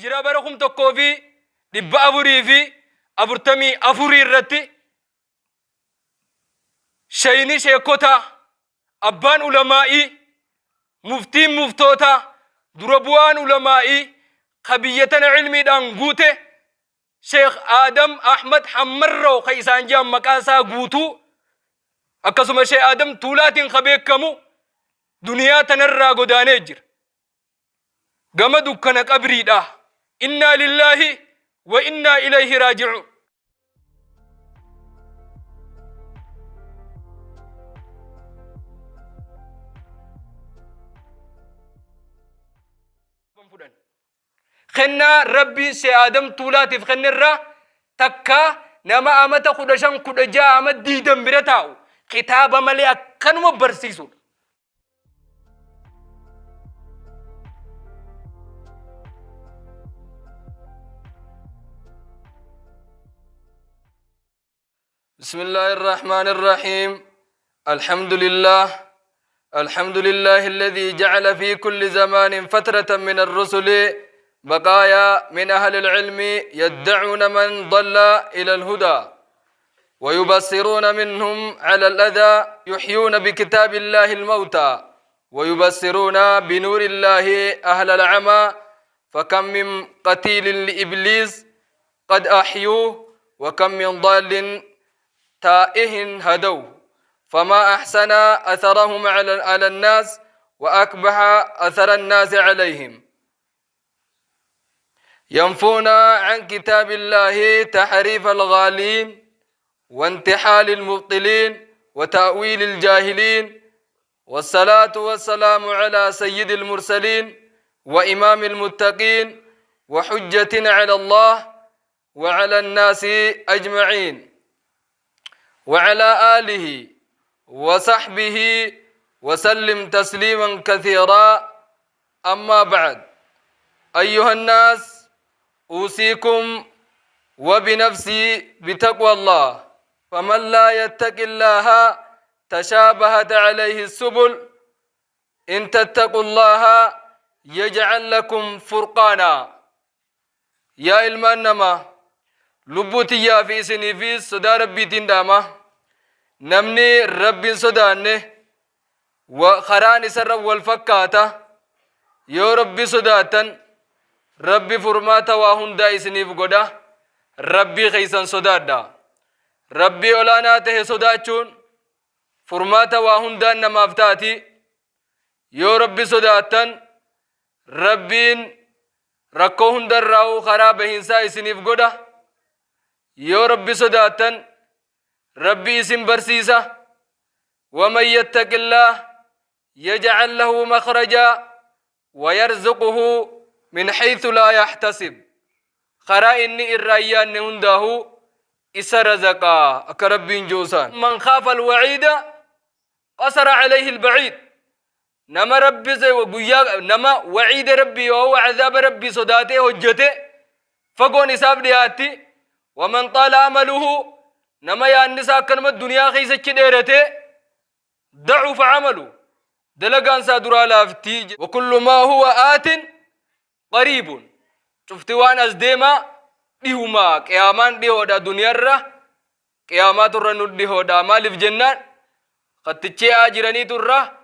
Hijiraa bara 1444 irratti sheyni sheekotaa, abbaan ulamaa'ii, muftiin muftootaa, dura bu'aan ulamaa'ii ka biyya tana ilmiidhaan guute Sheekh Aadam Ahmad Hammarroo ka isaan jedhan maqaa isaa guutuu, akkasuma Sheekh Aadam Tuulaatiin ka beekamu duniyaa tanarraa godaanee jira. Gama dukkana qabriidha. Innaa lillaahi wa innaa ilayhi raaji'uun. Fudhan. Kennaa Rabbiin Sheekh Aadam Tuulaatiif kennerraa takka nama amata 15, 16, ama 20 bira taa'u kitaaba malee akkanuma barsiisuudha. بسم الله الرحمن الرحيم. الحمد لله، الحمد لله الذي جعل في كل زمان فترة من الرسل بقايا من أهل العلم يدعون من ضل إلى الهدى ويبصرون منهم على الأذى، يحيون بكتاب الله الموتى ويبصرون بنور الله أهل العمى. فكم من قتيل لإبليس قد أحيوه، وكم من ضال تائه هدوه. فما أحسن أثرهم على الناس وأقبح أثر الناس عليهم. ينفون عن كتاب الله تحريف الغالين وانتحال المبطلين وتأويل الجاهلين. والصلاة والسلام على سيد المرسلين وإمام المتقين وحجة على الله وعلى الناس أجمعين، وعلى آله وصحبه وسلم تسليما كثيرا. أما بعد، أيها الناس، أوصيكم وبنفسي بتقوى الله، فمن لا يتق الله تشابهت عليه السبل. إن تتقوا الله يجعل لكم فرقانا. Yaa ilmaan namaa, lubbuu tiyyaa fi isiniifis sodaa Rabbiitiin dhaama. Namni Rabbiin sodaanne karaan isarra wal fakkaata. Yoo Rabbi sodaattan, Rabbi furmaata waa hundaa isiniif godha. Rabbii keessan sodaadha. Rabbii olaanaa tahe sodaachuun furmaata waa hundaan namaaf taati. Yoo Rabbi sodaattan, Rabbiin rakkoo hundarraa'uu karaa bahiinsaa isiniif godha. Yoo Rabbi sodaattan, Rabbi isin barsiisa. Waman yattaqillaah yaj'al lahu makhrajaa wa yarzuquhu min haythu laa yahtasib. Karaa inni irraa hin yaadne hundaahuu isa razaqa akka Rabbiin ju'usaan. Man khaafa alwaciida qasara alayhi albaciid. Nama Rabbi guyyaa nama waciida Rabbii yoo azaaba Rabbii sodaatee hojjete, fagoon isaaf dhiyaatti. Waman xaala amaluhu, nama yaanni isaa akkanuma duniyaa keessachi dheerate, dacufa amalu, dalagaan isaa duraa laafti. Wakullu maa huwa aatin qariibun, cufti waan as deemaa dhihumaa. Qiyaamaan dhihoodha, duniyarra qiyaamaatu irra nu dhihoodha. Maaliif jennaan, kattichee'aa jiraniitu irra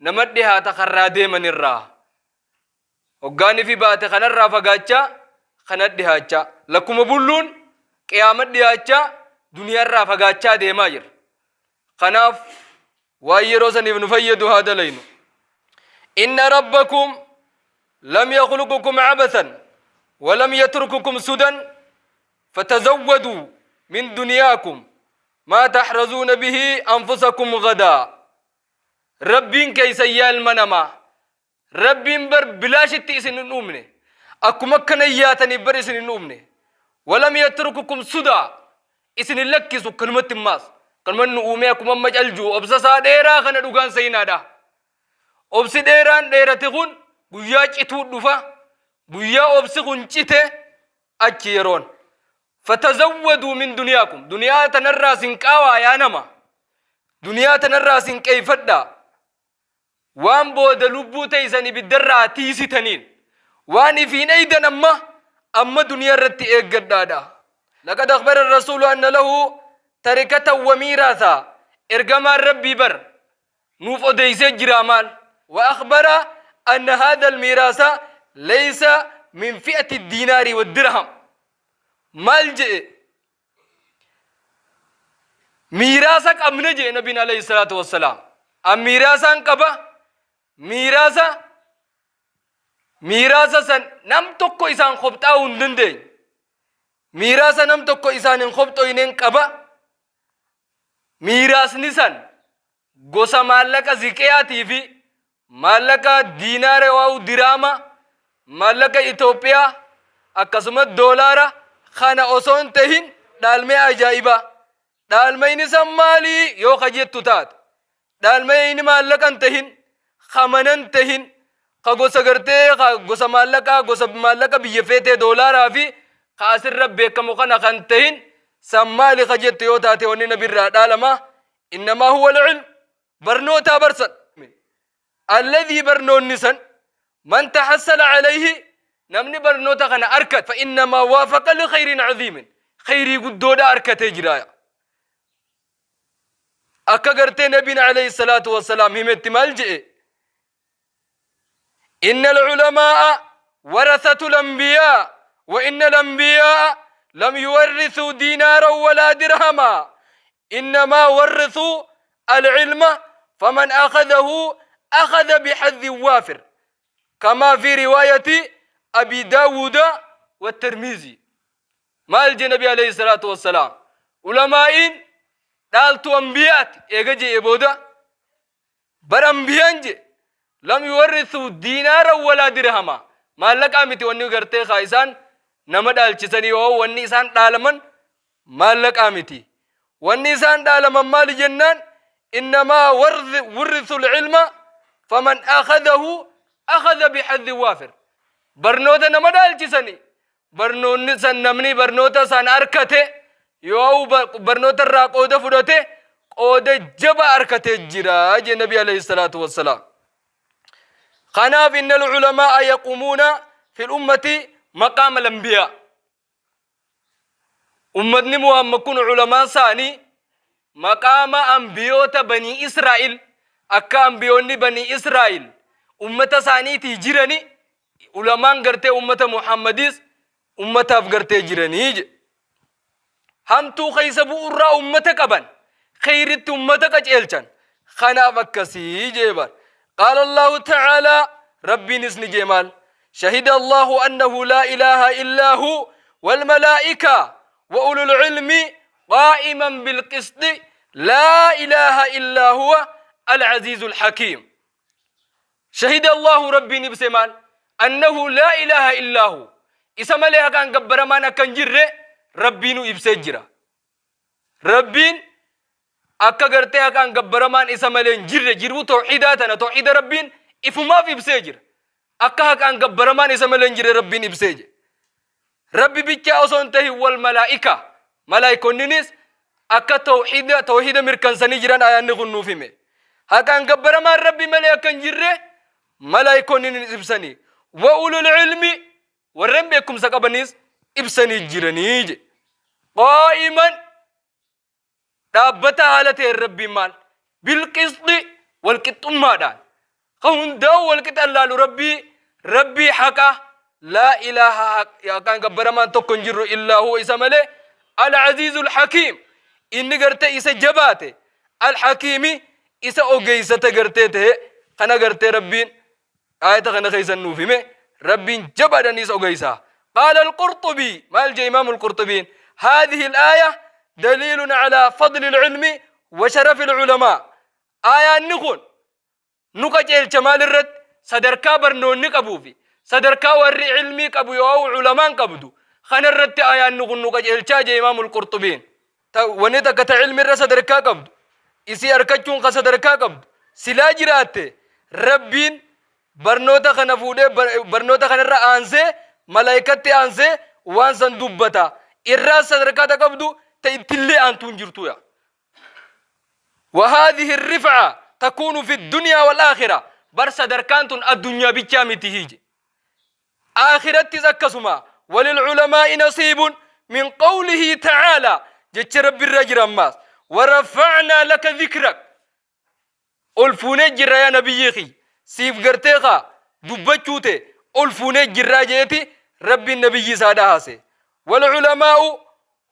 nama dhihaata karraa deemanirraa. Hoggaani fi baate kanarraa fagaachaa kana dhihaachaa, lakkuma bulluun qiyaama dhihaachaa duniyaarraa fagaachaa deemaa jira. Kanaaf waan yeroo saniif nu fayyadu haa dalaynu. Inna rabbakum lam yakhluqukum abathan wa lam yatrukukum sudan, fatazawwaduu min duniyaakum maa tahrazuuna bihi anfusakum gadaa. Rabbiin keeysan, yaa ilma namaa, Rabbiin bar bilaashitti isin hin uumne. Akkuma akkana yaataniif bar isin hin uumne. Walam yatrukukum sudaa, isin hin lakkisu kanumatti immaas. Kanuma nu uumee akkuma amma caljuu obsa isaa dheeraa kana dhugaan seenaadha. Obsi dheeraan dheerate kun guyyaa cituu dhufa. Guyyaa obsi kun cite achi yeroon. Fatazawwaduu min duniyaakum. Duniyaa tanarraa sin qaawaa yaa nama. Duniyaa tanarraa sin qeeyfadhaa. Waan booda lubbuu teeysan ibiddarraa tiisitaniin. Waan ifiin eeydan amma Amma duniyaa irratti eeggadhaadha. Laqad akhbara rasuulu anna lahu tarikatan wa miiraasa. Ergamaan Rabbii bar nuuf odeysee jiraa maal? Wa akhbara anna haadha almiiraasa laysa min fi'ati diinaarii wa dirham. Maal je'e? Miiraasa qabna je'e Nabiin alayhi salaatu wassalaam. An miiraasaan qaba. Miiraasa Miiraasa san nam tokko isaan khobxaa'uu hin dandeenye. Miiraasa nam tokko isaan hin khobxoyneen qaba. Miiraasni san gosa maallaqa ziqiyaatii fi maallaqa diinaara waa'u diraama maallaqa Itoophiyaa akkasumas doolaara kana osoo hin tahin dhaalmee ajaa'ibaa. Dhaalmayni san maalii yoo ka jettu taate. Dhaalmayni maallaqa hin tahin, ka mana hin tahin, ka gosa gartee ka gosa maallaqaa gosa maallaqa biyya feetee doolaaraa fi ka asirra beekamu kana kan tahin san maali ka jettu yoo taate wanni nabirraa dhaalama innamaa huwa al-ilm barnootaa barsan. Alladhii barnoonni san man tahassala alayhi namni barnoota kana arkate fa innamaa waafaqa li khayrin aziimin khayrii guddoodha arkatee jiraaya. Akka gartee nabiin alayhi salaatu wassalaam himetti maal je'e? Inna al-ulamaa'a warasatu al-anbiyaa wa inna al-anbiyaa'a lam yuwarrisuu diinaaran walaa dirhamaa innamaa warrisuu al-ilma faman akhadahu akhadha bihadhin waafir kamaa fi riwaayati Abi Daawuda wa Tirmizi. Maal jee nabi alayhi salaatu wassalaam? Ulamaa'iin dhaaltuu anbiyaati eega je'e booda bar anbiyaan je lam yuwarrisuu diinaaran walaa dirhama maallaqaa miti wanni gartee kaa isaan nama dhaalchisanii yoo wanni isaan dhaalaman maallaqaa miti wanni isaan dhaalaman maali jennaan innamaa wurrithu ilma faman akhadahu akhadha bihadhi waafir barnoota nama dhaalchisanii Barnoonni san namni barnoota san arkate yoo barnoota irraa qooda fudhate qooda jabaa arkatee jira jee nabi alayhi salaatu wassalaam. Kanaaf innal ulamaa'a yaqumuuna fil ummati maqaama lambiyaa. Ummatni Muhammad kun ulamaan isaanii maqaama ambiyoota banii Israa'il akka ambiyoonni banii Israa'il ummata isaaniitii jirani ulamaan gartee ummata Muhammadis ummataaf gartee jiranii jedhe. Hamtuu keessa bu'urraa ummata qaban kheyritti ummata qaceelchan kanaaf akkasii jee bar. Qaala Allahu ta'aalaa Rabbiinis ni jee maal? Shahida Allahu annahu laa ilaaha illaa hu wal malaa'ika wa ulul ilmi qaa'iman bil qisxi laa ilaaha illaa huwa al aziizul hakiim. Shahida Allahu Rabbiin ibse maal? Annahu laa ilaaha illaa hu. Isa malee haqaan gabbaramaan akka hin jirre Rabbiinu ibsee jira. Rabbiin akka gartee haqaan gabbaramaan isa malee hin jirre jiruu tawhiidaa tana tawhiida Rabbiin ifumaaf ibsee jira. Akka haqaan gabbaramaan isa malee hin jirre Rabbiin ibsee jira. Rabbi bichaa osoo hin tahin wal malaa'ika malaa'ikonninis akka tawhiida tawhiida mirkansanii jiran ayaanni kun nuuf hime. Haqaan gabbaramaan Rabbi malee akka hin jirre malaa'ikonninis ibsanii. Wa ulul ilmi warreen beekumsa qabanis ibsanii jiranii jedhe. Qaa'iman dhaabbata haala ta'een Rabbiin maal? Bilqisxi walqixxummaadhaan. Ka hundaa'u walqixa laalu Rabbii Rabbii haqa laa ilaaha haqaan gabbaramaan tokko hin jirru illaa huwa isa malee al-aziizul hakiim inni gartee isa jabaate al-hakiimi isa ogeessata gartee ta'e kana gartee Rabbiin aayata kana keessa nuuf hime Rabbiin jabaadhaan isa ogeessa. Qaala al-Qurxubii maal jee Imaam al-Qurxubiin haadhihi al-aaya daliilun alaa fadli al-ilmi wa sharafi al-ulamaa. Aayaanni kun nu qajeelcha maal irratti sadarkaa barnoonni qabuu fi sadarkaa warri ilmii qabu yoo ulamaan qabdu kana irratti aayaanni kun nu qajeelchaa jee Imaam al-Qurxubiin. Wanni takka ta ilmi irra sadarkaa qabdu isii arkachuun ka sadarkaa qabdu silaa jiraatte Rabbiin barnoota kana fuudhee barnoota kanarra aansee malaayikatti aansee waan san dubbata irraa sadarkaa ta qabdu ta ittillee aantuu hin jirtu yaa. وهذه الرفعة تكون في الدنيا والآخرة بر صدركان تن الدنيا بيتشا متي هيجي Aakhirattis akkasuma. وللعلماء نصيب من قوله تعالى جتش ربي الرجل أماس ورفعنا لك ذكرك ol fuunee jirra yaa nabiyyii kiyya siif gartee kaa dubbachuu ta'e ol fuunee jirraa jeeti rabbiin nabiyyii isaa dhahaase wal culamaa'u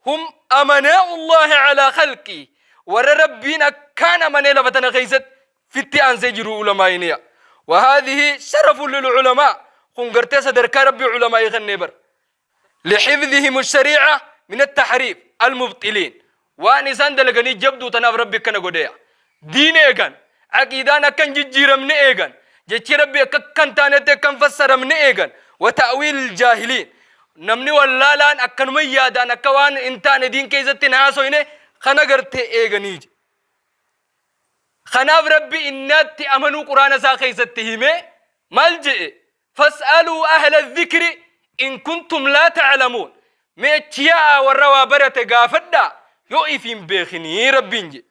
hum amanaa'u llaahi calaa khalqii warra rabbiin akkaan amanee lafa tana keessatti fitti aansee jiru ulamaa'iniya وهذه شرف للعلماء kun gartee sadarkaa rabbii ulamaa'ii kennee bar لحفظهم الشريعة من التحريف المبطلين waan isaan dalaganii jabduu tanaaf rabbi akkana godheya diin eegan aqiidaan akka hin jijjiiramne eegan jechi rabbi akka kan taanetti akka hin fassaramne eegan wa ta'wiil jaahiliin namni wallaalaan akkanuma yaadaan akka waan hin taane diin keessatti hin haasoyne kana gartee eeganii je. Kanaaf Rabbi innaatti amanuu Qur'aana isaa keessatti hime maal je'e? Fas'aluu ahla dhikri in kuntum laa ta'lamuun. Mee achi yaa'aa warra waa barate gaafadhaa yoo if hin beekinii Rabbiin je'e.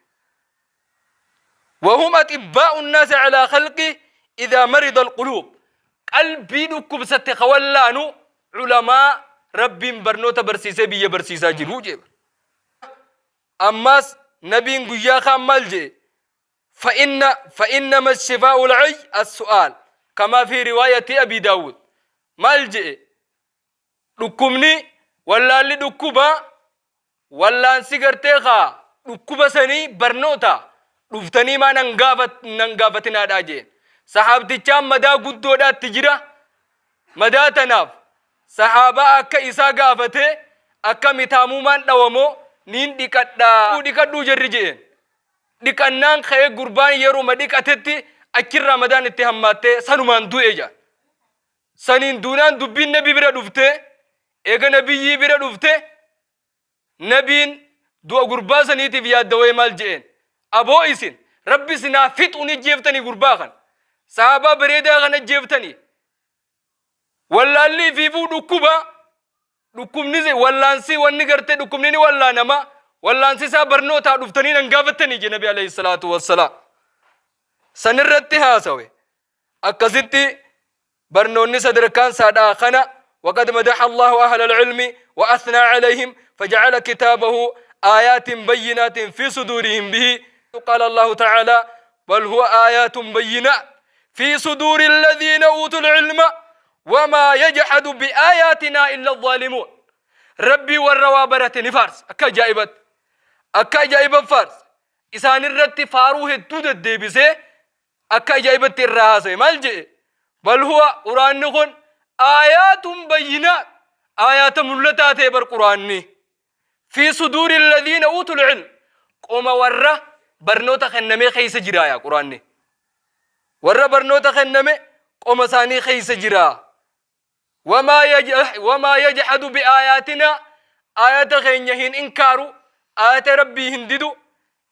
Wahum axibbaa'u nnaasi alaa khalqi idhaa marida alquluub. Qalbii dhukkubsatte ka wallaanu culamaa Rabbiin barnoota barsiisee biyya barsiisaa jiru je'e. Ammaas Nabiin guyyaa kaan maal je'e? Fa'inna fa'innama shifaa'ul 'ayy as-su'aal kamaa fi riwaayati Abii Daawud. Maal je'e? Dhukkubni wallaalli dhukkuba wallaansi gartee kaa dhukkuba sanii barnoota dhuftanii maa nan gaafat nan gaafatinaadhaa je'een. Sahaabtichaan madaa guddoodhaatti jira. Madaa tanaaf Sahaabaa akka isaa gaafatee akkami taamumaan dhawamoo niin dhiqadhaa dhiqadhuu jarri je'een. Dhiqannaan ka'ee gurbaan yeruma dhiqatetti achirraa madaan itti hammaattee sanumaan du'e jedhan. Saniin duunaan dubbiin nabi bira dhuftee eega nabiyyii bira dhufte nabiin du'a gurbaa saniitiif yaaddawee maal je'een? Aboo isin rabbi isin haa fixu ni ajjeeftanii gurbaa kana. Sahaabaa bareedaa kana ajjeeftanii. Wallaalli ifiifuu dhukkuba dhukkubni wallaansi wanni gartee dhukkubni ni wallaanama wallaansi isaa barnootaa dhuftanii nan gaafattanii je nabi alayhi salaatu wassalaam sanirratti haasawe akkasitti barnoonni sadarkaan saadhaa kana وقد مدح الله أهل العلم وأثنى عليهم فجعل كتابه آيات بينات في صدورهم به قال الله تعالى بل هو آيات بينات في صدور الذين أوتوا العلم وما يجحد بآياتنا إلا الظالمون ربي warra barate ni faarsa akka ajaa'ibatti akka ajaa'iba faarsa isaan irratti faaruu hedduu deddeebisee akka ajaa'ibatti irraa haasa'e maal jedhe bal huwa quraanni kun aayaatun bayyinaat aayaata mul'ataa ta'e bar quraanni fi suduuri alladhiina uutul ilm qoma warra barnoota kennamee keessa jira yaa quraanni warra barnoota kenname qoma isaanii keessa jira wamaa yajhadu biaayaatina aayata keenya hin inkaaru aayata rabbii hin didu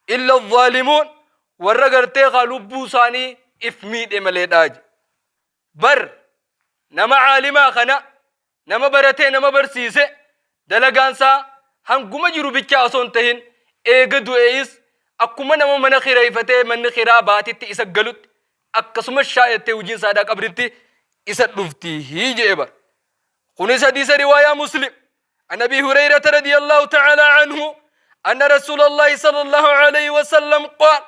illa zaalimuun warra gartee kaa lubbuu isaanii if miidhe maleedhaa jedhe. Bar nama caalimaa kana nama baratee nama barsiise dalagaan isaa hanguma jiru bichaa osoo hin tahin eega du'eeyis akkuma nama mana kireeyfatee manni kiraa baatitti isa galutti akkasuma shaayattee hujiin isaadhaa qabritti isa dhufti je'e bar. Kunis hadiisa riwaayaa Muslim. An Abi Hurayrata radiyallahu ta'ala anhu anna Rasuulallahi sallallahu alayhi wa sallam qaal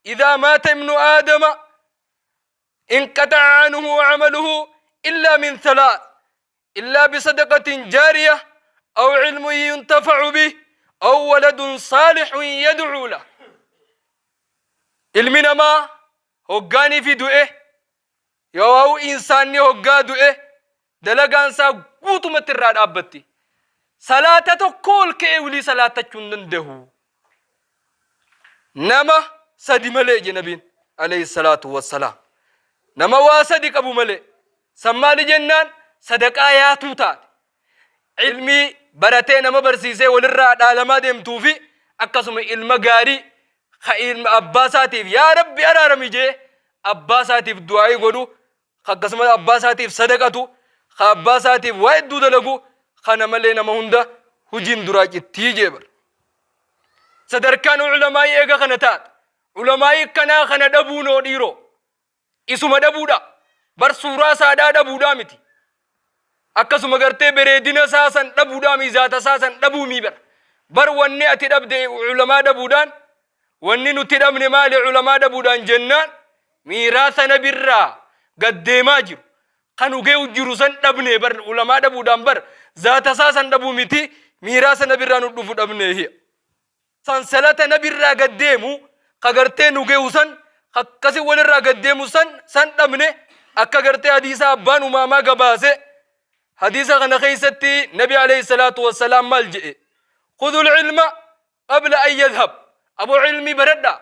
idhaa maata ibnu aadama انقطع عنه عمله إلا من ثلاث إلا بصدقة جارية أو علم ينتفع به أو ولد صالح يدعو له ilmi namaa hoggaanii fi du'e yoo insaanni hoggaa du'e dalagaan isaa guutumatti irraa dhaabbatti salaata tokko ol ka'ee wilii salaatachuu hin danda'u Nama sadi malee je nabiin alayhi salaatu wassalaam. Nama waa sadi qabu malee. San maali jennaan sadaqaa yaatuu taate. Ilmii baratee nama barsiisee walirraa dhaalamaa deemtuu fi akkasuma ilma gaarii ka ilma abbaa isaatiif yaa rabbi araarami jee abbaa isaatiif du'aa'ii godhu ka akkasuma abbaa isaatiif sadaqatu ka abbaa isaatiif waa hedduu dalagu kana malee nama hunda hujiin duraa cittii jee bar. Sadarkaan ulamaa'ii eega kana taate. Ulamaa'ii akkanaa kana dhabuun hoo dhiiroo. Isuma dhabuudha. Bar suuraa isaadhaa dhabuudhaa miti. Akkasuma gartee bereedina isaa san dhabuudhaami zaata isaa san dhabuumii bar. Bar wanni ati dhabde ulamaa dhabuudhaan wanni nuti dhabne maali ulamaa dhabuudhaan jennaan miiraasa nabirraa gad deemaa jiru. Kan hugee'u jiru san dhabne bar ulamaa dhabuudhaan bar zaata isaa san dhabuu miti miiraasa nabirraa nu dhufu dhabne hiya. Sansalata nabirraa gad deemu ka gartee nu ge'u san ka akkasi walirraa gad deemu san san dhabne akka gartee hadiisa abbaan umaamaa gabaase hadiisa kana keessatti nabi alayhi salaatu wassalaam maal je'e khudhul ilma qabla an yadhhab aboo ilmii baradha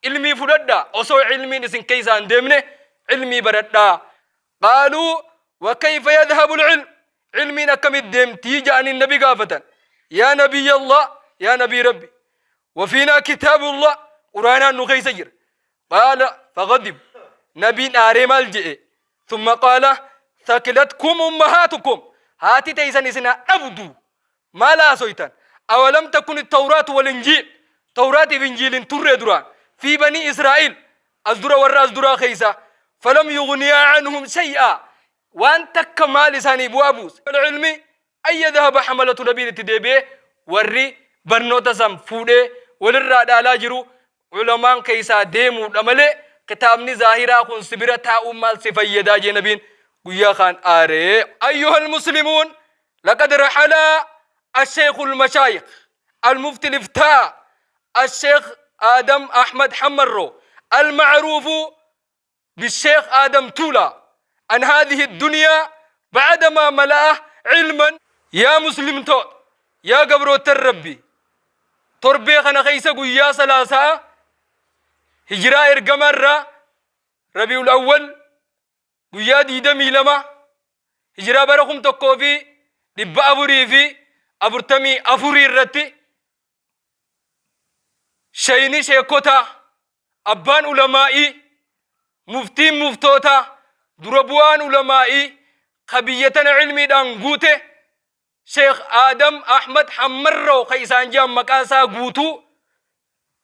ilmii fudhadha osoo ilmiin isin keessaa hin deemne ilmii baradha qaaluu wa kayfa yadhhabu ilm ilmiin akkamit deemtii ja'anii nabi gaafatan yaa nabiyya allah yaa nabii rabbi wafiinaa kitaabullah quraanaan nu keessa jira qaala faghadib nabiin aaree maal je'e thumma qaala thakilatkum ummahaatukum haati teeysan isin haa dhabdu maal haasoytan awalam takun tawraatu wal injiil tawraatiif injiil hin turre duraan fi banii israa'iil as dura warra as duraa keeysa falam yughniyaa anhum shay'aa waan takka maal isaanii bu'aa buuse ilmi an yadhhaba hamalatu nabiin itti deebi'ee warri barnoota san fuudhee walirraa dhaalaa jiru ulamaan keessaa deemuudha malee kitaabni zaahiraa kun si bira taa'uun maal si fayyadaa jee nabiin guyyaa kaan aaree. Ayyuhal muslimuun laqad rahala asheekul mashaayikh المفتي الافتاء الشيخ آدم أحمد حمرو المعروف بالشيخ آدم تولا عن هذه الدنيا بعدما ملأه علما يا مسلم تو يا قبرو الربي تربي خنا خيسا قيا سلاسا هجرا إرقمرة ربيع الأول قيا ديدمي لما هجرا برخم تكوفي دب أفوري في أفرتمي أفوري الرتي شيني شيكوتا أبان علمائي muftiin muftoota dura bu'aan ulamaa'ii ka biyya tana cilmiidhaan guute Sheekh Aadam Ahmad Hammarroo ka isaan jedhan maqaa isaa guutuu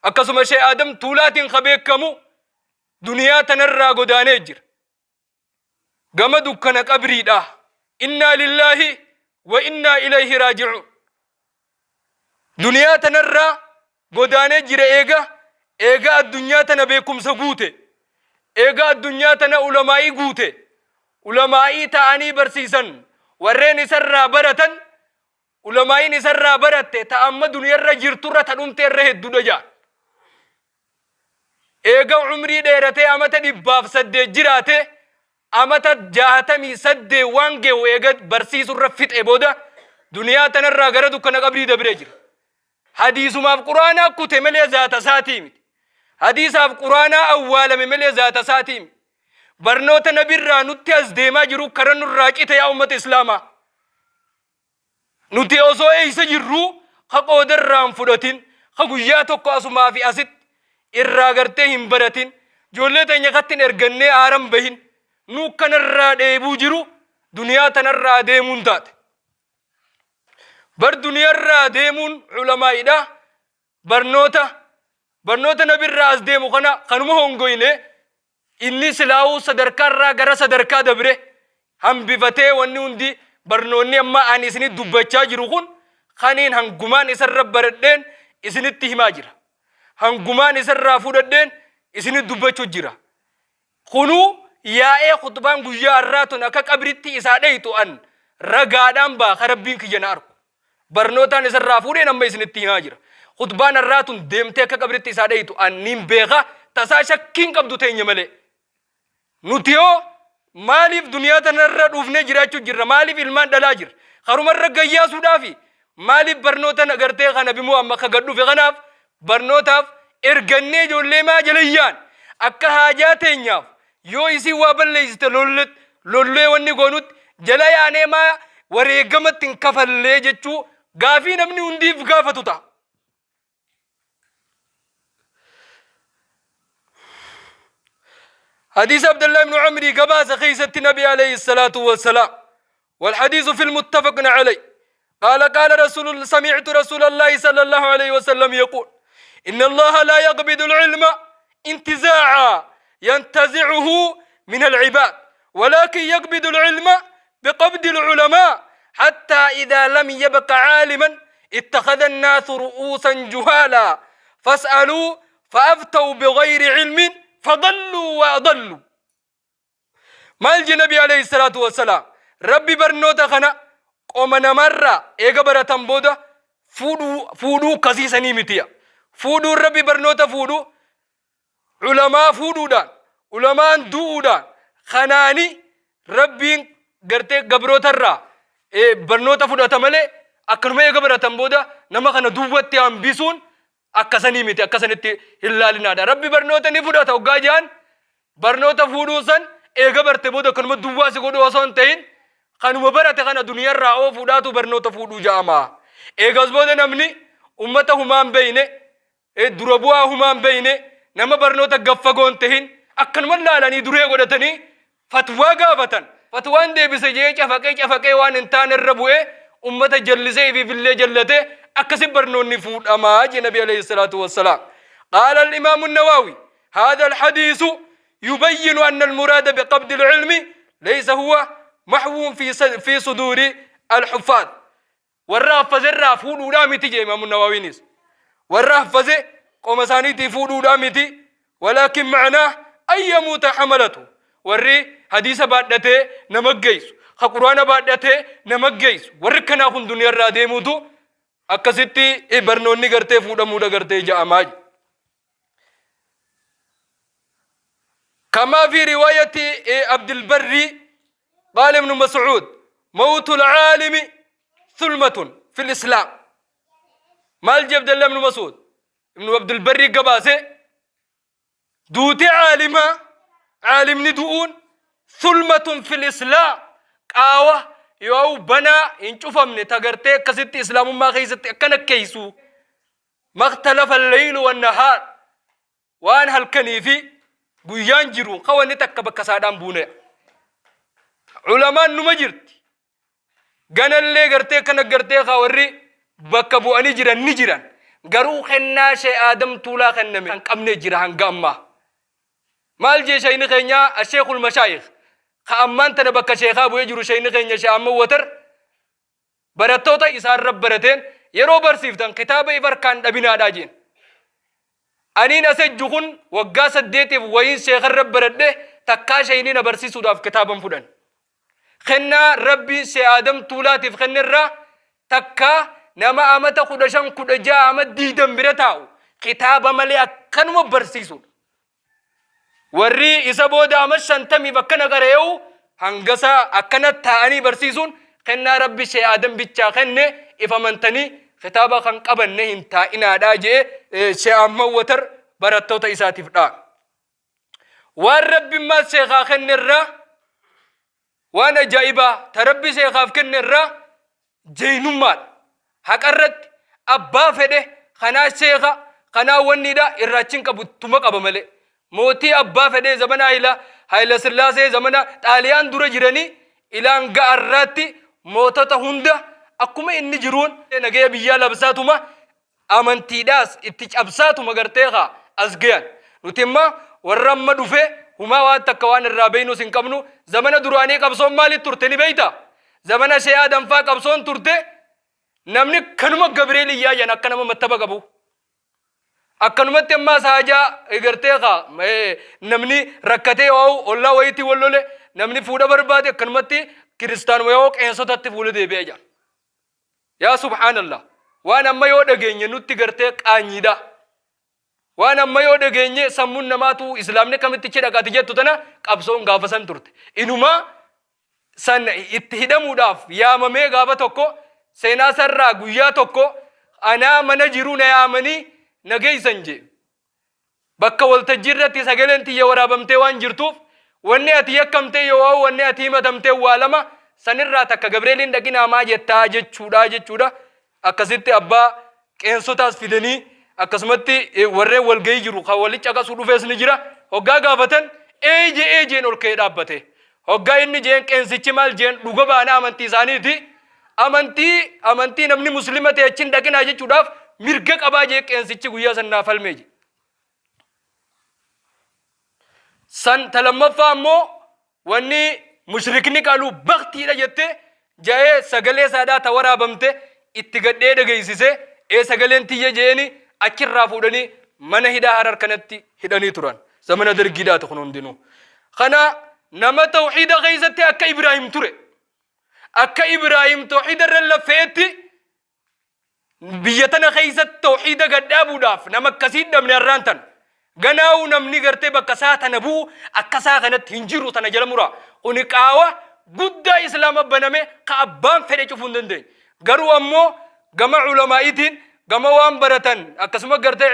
akkasuma Sheekh Aadam Tuulaatiin ka beekamu duniyaa tanarraa godaanee jira. Gama dukkana qabriidha. Innaa lillaahi wa innaa ilayhi raaji'uun. Duniyaa tanarraa godaanee jira eega eega addunyaa tana beekumsa guute eega addunyaa tana ulamaa'ii guute ulamaa'ii ta'anii barsiisan warreen isarraa baratan ulamaa'iin isarraa baratte ta amma duniyarra jirturra ta dhumte irra hedduudha jaa eega umrii dheeratee amata 108 jiraate amata 68 waan ge'u eega barsiisurra fixe booda duniyaa tanarraa gara dukkana qabrii dabree jira. Hadiisumaaf quraanaa kute malee zaata isaatii miti. Hadiisaaf quraanaa awwaalame malee zaata isaatii miti. Barnoota nabirraa nutti as deemaa jiru kara nurraa cite yaa ummata islaamaa. Nuti osoo eeysa jirruu ka qooda irraa hin fudhatin, ka guyyaa tokko asumaa fi asitti irraa gartee hin baratin, ijoollee teenya katti hin ergannee aara hin bahin, nu kanarraa dheebuu jiru duniyaa tanarraa deemuun taate. Bar duniyarraa deemuun ulamaa'idha. Barnoota barnoota nabirraa as deemu kana kanuma hongoyne inni silaa'uu sadarkaarraa gara sadarkaa dabre hambifatee wanni hundi barnoonni amma ani isinit dubbachaa jiru kun kaniin hangumaan isarra baradheen isinitti himaa jira. Hangumaan isarraa fudhadheen isinit dubbachuu jira. Kunuu yaa'ee khutbaan guyyaa har'aa tun akka qabritti isaa dheyxu an ragaadhaan baha ka Rabbiin kiyya na arku. Barnootaan isarraa fuudheen amma isinitti himaa jira. Khutbaan har'aa tun deemtee akka qabritti isaa dheyxu an niin beeka tasaa shakkiin qabdu teenya malee. Nuti hoo maaliif duniyaa tanarra dhufnee jiraachuu jirra? Maaliif ilmaan dhalaa jirra? Karumarra gayyaasuudhaafi maaliif barnoota gartee kana bimoo amma ka gad dhufe kanaaf barnootaaf ergannee ijoollee maa jala iyyaan akka haajaa teenyaaf yoo isiin waa balleessite lollee wanni goonutti jala yaanee maa wareegamatti hin kafallee jechuu gaafii namni hundiif gaafatu ta'a. حديث عبد الله بن عمرو قباس خيسة النبي عليه الصلاة والسلام والحديث في المتفق عليه قال قال رسول سمعت رسول الله صلى الله عليه وسلم يقول إن الله لا يقبض العلم انتزاعا ينتزعه من العباد ولكن يقبض العلم بقبض العلماء حتى إذا لم يبق عالما اتخذ الناس رؤوسا جهالا فاسألوا فأفتوا بغير علم فضلوا وأضلوا. Maal je Nabi alayhi salaatu wassalaam? Rabbi barnoota kana qoma namarraa eega baratan booda fuudhuu fuudhuu kasiisanii mitiya. Fuudhuun Rabbi barnoota fuudhu ulamaa fuudhuudhaan, ulamaan du'uudhaan, kanaani Rabbiin gartee gabrootarraa barnoota fudhata malee, akkanuma eega baratan booda nama kana duwwatti hambisuun akkasanii miti, akkasanitti hin laalinaadha. Rabbi barnoota ni fudhata hoggaa jedhan, barnoota fuudhuun san eega barte booda akkanuma duwwaa si godhu osoo hin ta'in, kanuma barate kana duniyarraa oofuudhaatu barnoota fuudhuu ja'ama. Eegas booda namni ummata humaa hin beeyne, dura bu'aa humaa hin beeyne, nama barnoota gaffagoo hin tahin akkanuma laalanii duree godhatanii fatwaa gaafatan. Fatwaan deebise jee cafaqee cafaqee waan hin taane irra bu'ee ummata jallisee ifiifillee jallate, akkasi barnoonni fuudhamaa jee Nabi alayhi salaatu wassalaam. Qaala al-Imaamu Nawaawi: هذا الحديث يبين أن المراد بقبض العلم ليس هو محو في صدور الحفاظ. Warra haffaze irraa fuudhuudhaa miti jee Imaamu Nawaawiinis. Warra haffaze qoma isaaniitii fuudhuudhaa miti. ولكن معناه أن يموت حملته. Warri hadiisa baadhatee nama geessu, ka Quraana baadhatee nama geessu, warri kanaa kun duniyaarraa deemuutu akkasitti barnoonni gartee fuudhamuudha gartee ja'amaa. كما في رواية عبد البر قال ابن مسعود: موت العالم ثلمة في الإسلام. Maal jee Abdallah ibn Mas'ud? Ibn Abdul Barri gabaase, duuti caalimaa, caalimni du'uun ثلمة في الإسلام, qaawa yoo banaa hin cufamne ta gartee akkasitti islaamummaa keessatti akkana keeysu. ما اختلف الليل والنهار, waan halkanii fi guyyaan jiru kawanni takka bakka isaadhaan buune. Ulamaan numa jirti, ganallee gartee kana gartee kaa warri bakka bu'anii jiran ni jiran, garuu kennaa Shee Aadam Tuulaa kenname kan qabne jira hanga ammaa. Maal jee shayni keenya asheekul mashaayikh ka ammaan tana bakka sheekaa bu'ee jiru, shayni keenya Shee Amma Watar, barattoota isaan barateen yeroo barsiiftan kitaaba if harkaan dhabinaadhaa jeen. Aniin as ejju kun waggaa 8f wayiin sheekarra baradhe, takkaa shayni na barsiisuudhaaf kitaaban fudhan. Kennaa Rabbiin Shee Aadam Tuulaatiif kennerraa takkaa nama amata 15, 16, ama 20 bira taa'u kitaaba malee akkanuma barsiisuudha. Warri isa booda ama 50f akkana qaree'u hangasa akkana taa'anii barsiisuun kennaa Rabbi Shee Aadam bichaa kenne, if amantanii kitaaba kan qabanne hin taa'inaadhaa jee Shee Ahmad Watar barattoota isaatiif dhaa. Waan Rabbi maal sheekaa kenne irraa, waan ajaa'ibaa ta Rabbi sheekaaf kenne irraa jeynummaadha. Haqa irratti abbaa fedhe kanaa sheeka kanaa wanniidha irraa achi hin qabu, ittuma qaba malee. Mootii abbaa fedhee zamana Hayila Sillaasee, zamana Xaaliyaan dura jiranii ilaan ga'arraatti mootota hunda akkuma inni jiruun nagaya biyyaa labsaatuma, amantiidhaas itti cabsaatuma gartee kaa as gayan. Nuti imma warra amma dhufe humaa waan takka waan irraa beeynus hin qabnu. Zamana duraanii qabsoon maalitti turte ni beeyta? Zamana Shee Aadam faa qabsoon turte namni kanuma Gabriel iyyaa jedhan akka nama mattaba qabu. Akkanumatti ammaas haajaa gartee kaa namni rakkatee yoo ollaa wayiitti wal lole, namni fuudha barbaade akkanumatti kiristaanuma yoo qeensotatti fuula deebi'ee jira. Yaa subhaanallah, waan amma yoo dhageenye nutti gartee qaanyiidha. Waan amma yoo dhageenye sammuun namaatu islaamni kamitti chi dhaqati jettu tana qabsoon gaafa san turte. Inumaa san itti hidhamuudhaaf yaamamee gaafa tokko seenaa sarraa guyyaa tokko anaa mana jiruu na yaamanii na geessan jee. Bakka waltajjii irratti sagaleen tiyya waraabamtee waan jirtuuf, wanni ati yakkamtee yoo wanni ati himatamtee waa lama, sanirraa takka Gabreeliin dhaqinaa maa jettaa jechuudha. Akkasitti abbaa qeensotaas fidanii akkasumatti warreen walgahii jiru kan wali caqasuu dhufees ni jira. Hoggaa gaafatan ee je'ee jeen ol ka'ee dhaabbate. Hoggaa inni jeen qeensichi maal jeen? Dhuga baana amantii isaaniiti. Amantii namni muslima ta'e achi hin dhaqinaa jechuudhaaf mirga qabaa jee qeensichi guyyaa san naa falmee jee. San ta lammaffaa immoo wanni Mushrikni qalu baktiidha jette ja'ee sagalee isaadhaa ta waraabamte itti gadhee dhageessise. Ee, sagaleen tiyya je'eeni achirraa fuudhanii mana hidhaa Harar kanatti hidhanii turan. Zamana Dargiidhaati kun hundinuu. Kana nama tawxiida keessatti akka Ibraahim ture, akka Ibraahim tawxiida irra laffeetti biyya tana keessatti tawxiida gad dhaabuudhaaf nama akkasii hin dhabne. Har'aan tana ganaa'uu namni gartee bakka isaa tana bu'u akka isaa kanatti hin jiru. Tana jala muraa, kuni qaawa guddaa Islaama baname ka abbaan fedhe cufuu hin dandeenye. Garuu ammoo gama ulamaa'iitiin, gama waan baratan, akkasuma gartee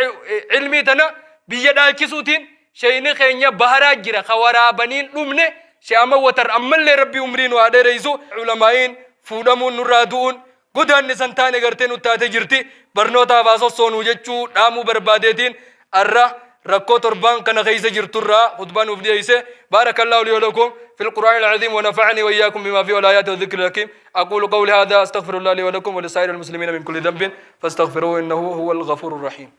ilmii tana biyya dhaalchisuutiin sheeyni keenya baharaa jira ka waraabaniin dhumne she'ama watar. Ammallee Rabbii umrii nu haa dheereysu. Ulamaa'iin fuudhamuun nurraa du'uun godaanni san taane gartee nu taate jirti. Barnootaaf haa sossoonuu jechuu dhaamuu barbaadeetiin arra rakkoo torbaan kana keessa jirturraa khutbaa nuuf dhiyeeyse. بارك الله لي ولكم في القرآن العظيم ونفعني وإياكم بما فيه والآيات والذكر الحكيم. أقول قولي هذا أستغفر الله لي ولكم ولسائر المسلمين من كل ذنب فاستغفروه إنه هو الغفور الرحيم.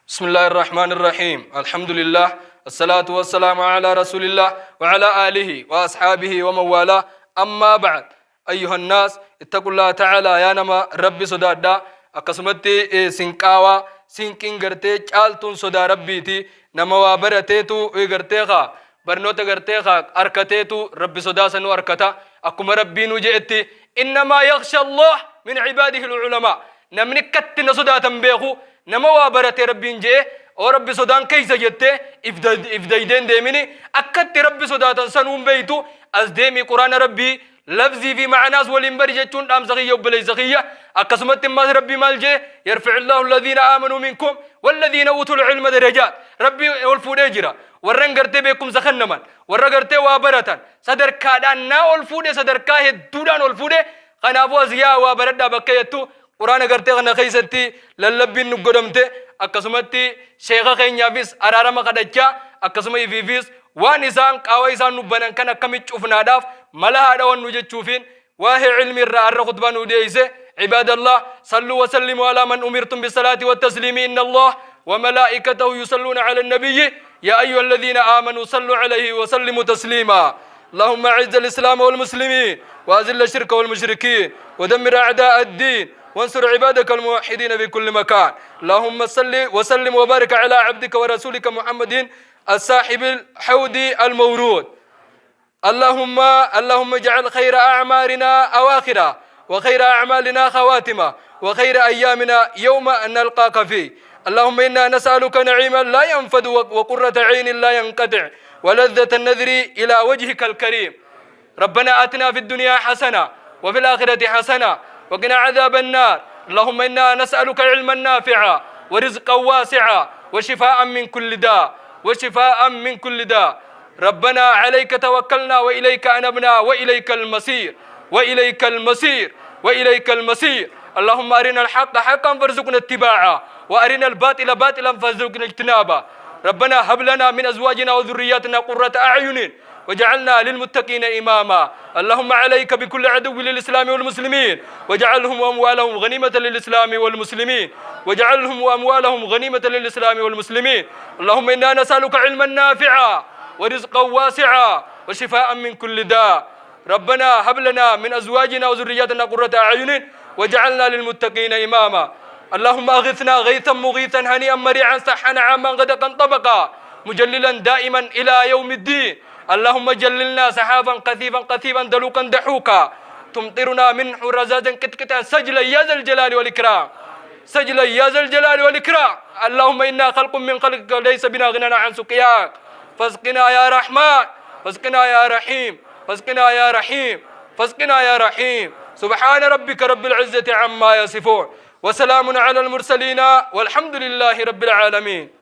بسم الله الرحمن الرحيم، الحمد لله، الصلاة والسلام على رسول الله وعلى آله وأصحابه ومن والاه، أما بعد، أيها الناس اتقوا الله تعالى. Yaa nama Rabbi sodaadha. Akkasumatti sinqaawaa sinqiin gartee caaltuun sodaa Rabbiiti. Nama waa barateetu gartee kaa barnoota gartee kaa harkateetu Rabbi sodaa sanuu harkata. Akkuma Rabbiinuu je'etti, إنما يخشى الله من عباده العلماء. Namni akkatti na sodaatan beeku nama waa barate Rabbiin je'e. Oo Rabbi sodaan keeysa jettee if daydeen deemini, akkatti Rabbi sodaatan sanuun beeytu. As deemii Quraana Rabbii lafzii fi ma'anaas waliin bari jechuun dhaamsa kiyya, obboleessa kiyya. Akkasumatti immaas Rabbii maal jee? يرفع الله الذين آمنوا منكم والذين أوتوا العلم درجات. Rabbii ol fuudhee jira warran gartee beekumsa kennaman, warra gartee waa baratan sadarkaadhaan naa ol fuudhe, sadarkaa hedduudhaan ol fuudhe. Kanaafuu as yaa waa baradhaa bakka jettu Quraana gartee kana keessatti lallabbiin nu godhamte. Akkasumatti sheeka keenyaafis araarama kadhachaa, akkasuma ifiifis waan isaan qaawa isaan nu banan kan akkamitti cufnaadhaaf mala haadha wannu jechuufiin waa'ee ilmi irraa har'a khutbaa nu dhiyeeyse. عباد الله، صلوا وسلموا على من أمرتم بالصلاة والتسليم. إن الله وملائكته يصلون على النبي يا أيها الذين آمنوا صلوا عليه وسلموا تسليما. اللهم أعز الإسلام والمسلمين وأذل الشرك والمشركين ودمر أعداء الدين وانصر عبادك الموحدين في كل مكان. اللهم صل وسلم وبارك على عبدك ورسولك محمد الصاحب الحوض المورود. اللهم اللهم اجعل خير أعمالنا أواخرها وخير أعمالنا خواتمها وخير أيامنا يوم أن نلقاك فيه. اللهم إنا نسألك نعيما لا ينفد وقرة عين لا ينقطع ولذة النذر إلى وجهك الكريم. ربنا آتنا في الدنيا حسنة وفي الآخرة حسنة وقنا عذاب النار. اللهم إنا نسألك علما نافعا ورزقا واسعا وشفاء من كل داء، وشفاء من كل داء. ربنا عليك توكلنا وإليك أنبنا وإليك المصير، وإليك المصير، وإليك المصير. اللهم أرنا الحق حقا فارزقنا اتباعه وأرنا الباطل باطلا فارزقنا اجتنابه. ربنا هب لنا من أزواجنا وذرياتنا قرة أعين وجعلنا للمتقين إماما. اللهم عليك بكل عدو للإسلام والمسلمين واجعلهم وأموالهم غنيمة للإسلام والمسلمين، واجعلهم وأموالهم غنيمة للإسلام والمسلمين. اللهم إنا نسألك علما نافعا ورزقا واسعا وشفاء من كل داء. ربنا هب لنا من أزواجنا وذرياتنا قرة أعين وجعلنا للمتقين إماما. اللهم أغثنا غيثا مغيثا هنيئا مريعا صحا عاما غدقا طبقا مجللا دائما إلى يوم الدين. اللهم جللنا سحابا قثيفا قثيبا دلوقا دحوكا تمطرنا منه رزازا قطقطا سجلا يا ذا الجلال والإكرام، سجلا يا ذا الجلال والإكرام. اللهم إنا خلق من خلقك ليس بنا غنى عن سقياك، فاسقنا يا رحمن، فاسقنا يا رحيم، فاسقنا يا رحيم، فاسقنا يا رحيم. سبحان ربك رب العزة عما يصفون وسلام على المرسلين والحمد لله رب العالمين.